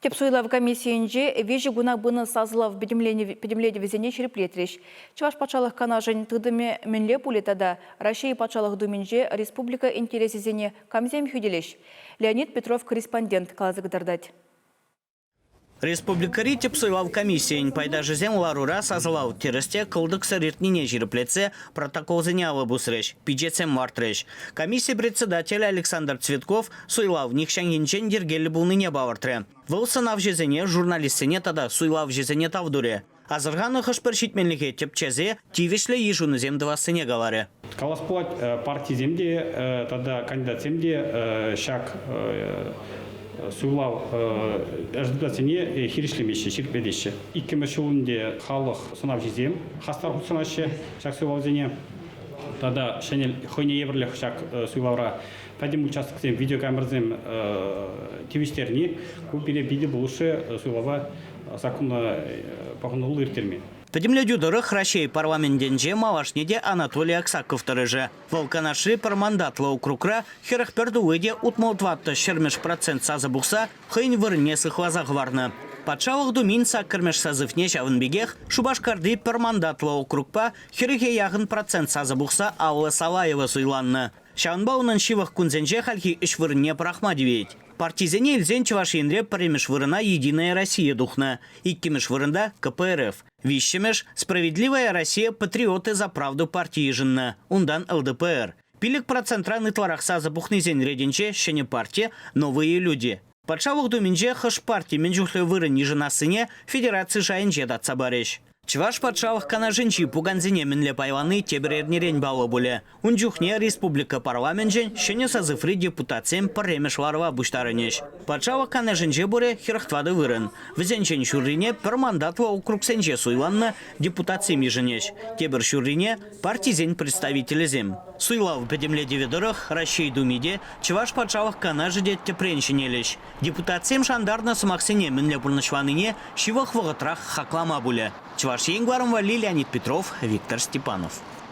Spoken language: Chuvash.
Тӗп суйлав комиссийӗнче виҫӗ куна пынӑ сасӑлав пӗтӗмлетӗвӗсене ҫирӗплетрӗҫ. Чӑваш Патшалӑх Канашӗн тытӑмӗ мӗнле пулӗ тата Раҫҫей Патшалӑх Думинче республика интересӗсене камсем хӳтӗлӗҫ? Леонид Петров корреспондент каласа кӑтартать. Республикӑри тӗп суйлав комиссийӗн пайташӗсем ларура сасӑлав тӗрӗс те кӑлтӑксӑр иртнине ҫирӗплетсе протоколсене алӑ пусрӗҫ, пичетсем лартрӗҫ. Комисси председателӗ Александр Цветков суйлав нихҫанхинчен йӗркеллӗ пулнине палӑртрӗ. Вӑл сӑнавҫӑсене, журналистсене тата суйлавҫӑсене тав турӗ. Асӑрханӑ хӑш-пӗр ҫитменлӗхе тӗпчесе тивӗҫлӗ йышӑнусем тӑвассине каларӗ. Калас пулать, партисем те тата кандидатсем те ҫак суйлав результатсене хирӗҫлемеҫҫӗ, ҫирӗплетеҫҫӗ. Иккӗмӗш ҫул ӗнтӗ халӑх сӑнавҫисем хастар хутшӑнаҫҫӗ ҫак суйлавсене. Тата ҫӗнӗ хӑйне евӗрлӗх ҫак суйлавра пӗтӗм участоксем видеокамерӑсем тивӗҫтерни ку пире питӗ пулӑшрӗ суйлава саккунлӑ пӑхӑнуллӑ ирттерме. Пӗтӗмлетӳ тӑрӑх Раҫҫей парламентӗнче малашне те Анатолий Аксаков тӑрӑшӗ. Вӑл Канашри пӗр мандатлӑ округра 41 тулли те 64 ҫӗрмӗш процент сасӑ пухса хӑйӗн вырӑнне сыхласа хӑварнӑ. Патшалӑх Думин саккӑрмӗш созывне ҫавӑн пекех Шупашкарти пӗр мандатлӑ округпа хӗрӗхе яхӑн процент сасӑ пухса Алла Салаева суйланнӑ. Ҫавӑнпа унӑн ҫывӑх кунсенче хальхи ӗҫ вырӑнне пӑрахма тивет. Партисене илсен Чӑваш Енре пӗрремӗш вырӑна «Единая Россия» тухнӑ, иккӗмӗш вырӑнта – КПРФ, виҫҫӗмӗш – «Справедливая Россия» «Патриоты за правду» парти йышӑннӑ, унтан ЛДПР. 5 процентран ытларах сасӑ пухнисен ретӗнче ҫӗнӗ парти «Новые люди». Патшалӑх Думинче хӑш парти мӗн чухлӗ вырӑн йышӑнассине федераци шайӗнче татса парӗҫ. Чӑваш Патшалӑх Канашӗнчи пукансене мӗнле пайлани тепӗр эрнерен паллӑ пулӗ. Ун чухне республика парламенчӗн ҫӗнӗ созыври депутатсем пӗрремӗш ларӑва пуҫтарӑнӗҫ. Патшалӑх Канашӗнче пурӗ 44 вырӑн. Вӗсенчен ҫуррине пӗр мандатлӑ округсенче суйланнӑ депутатсем йышӑнӗҫ, тепӗр ҫуррине – партисен представителӗсем. Суйлав пӗтӗмлетӗвӗ тӑрӑх Раҫҫей Думи те, Чӑваш Патшалӑх Канашӗ те тӗпрен ҫӗнелӗҫ. Депутатсем шантарнӑ сӑмахсене мӗнле пурнӑҫланине ҫывӑх вӑхӑтрах хаклама пулӗ. Чӑваш Ен кӑларӑм валли Леонид Петров, Виктор Степанов.